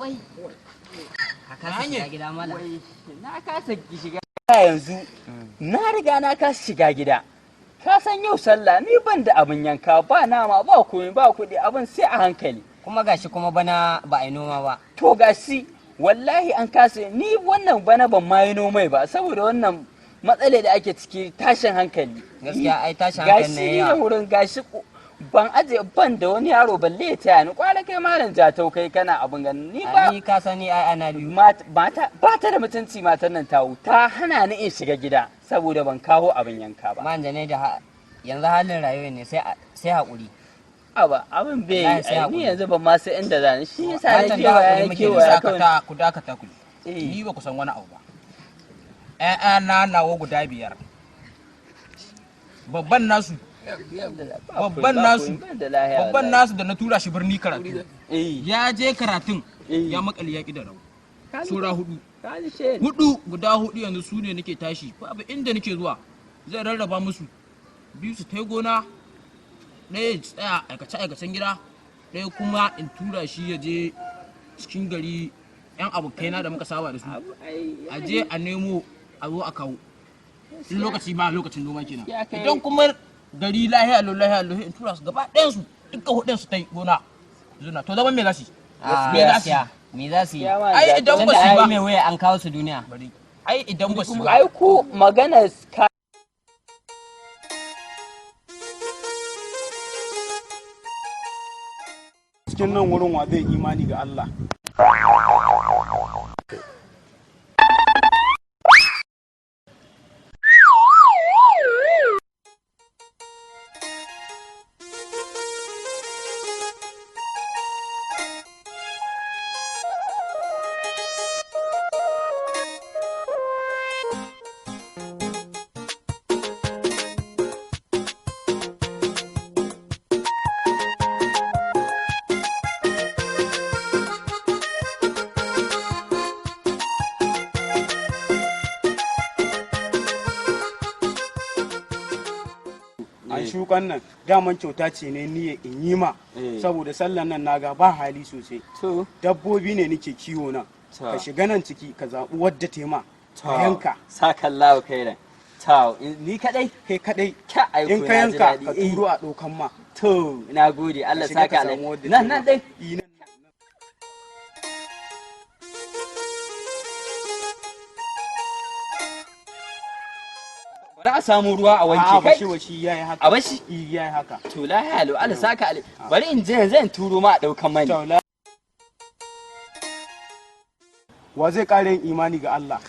Wai, ka kasa shiga gida, mala. Na kasa shiga yanzu, na riga na kasa shiga gida. Ka san yau sallah, ni ban da abin yanka, ba nama, ba komai, ba kuɗi, abin sai a hankali. Kuma gashi kuma bana ba a yi noma ba. To gashi wallahi an kasa, ni wannan bana ban ma yi nomai ba saboda wannan matsala da ake ciki, tashin hankali. Gaskiya ai tashin hankali gashi ne ni da yawa. Wurin gashi ban aje, ban da wani yaro balle ya taya ni. Kwala kai, malam Jatau, kai kana abin ganin ni ba. Ni ka sani ai ana biyu. Mata ba ta da mutunci, matan nan tawo ta hana ni in shiga gida saboda ban kawo abin yanka ba. Man jane da yanzu halin rayuwa ne, sai sai haƙuri. Aba abin bai Wallahi sai yi ni haƙuri. Yanzu ban ma sai inda zani, shi yasa na Matan da kewaya haƙuri na muke da kewaya kawai. Dakata, ku dakata ku. Eh. Ni ba ku san wani abu ba. Ƴaƴana nawa guda 5, babban nasu babban nasu babban nasu da na tura shi birni karatu, ya je karatun, ya makale, ya ƙi da rawa. Saura hudu, hudu, guda hudu yanzu su ne nake tashi, babu inda nake zuwa. Zai rarraba musu biyu su tai gona, ɗaya ya tsaya aikace aikacen gida, ɗaya kuma in tura shi ya je cikin gari, yan abokaina da muka saba da su, a je a nemo a zo a kawo, in lokaci ba lokacin noma kenan. Ya kai. Idan kuma gari lahiya alo lahiya alo, in tura su gaba ɗayan su, dukkan hudun su tai gona zuna. To zaman me za su yi? A Me za su yi? gaskiya me za su yi? Ai idan ba Tunda su ai ba mai waya an kawo su duniya. Bari, ai idan ba su ba Ai ku magana ka Cikin nan wurin wa zai imani ga Allah? An shukan nan daman kyauta ce ne niyya in yi ma saboda sallan nan naga ba hali sosai. To. Dabbobi ne nake kiwo nan. Ta. Ka shiga nan ciki ka zaɓi wadda tema ka yanka. Sakallahu khairan. Ta, ni kadai? Kai kadai. Ka aiko In ka na ji yanka daɗi. ka turo a ɗaukan ma. To, na gode, Allah Ka shiga ka saka samu wadda nan tema. Nan dai. I, nan. Bari a samu ruwa a wanke A'a, kai. bashi, bashi, yayi haka. A bashi? I, yayi haka. To lahiya lau, Allah saka alai. Bari in je yanzu in turo ma a daukan mani. To, wa zai ƙara yin imani ga Allah?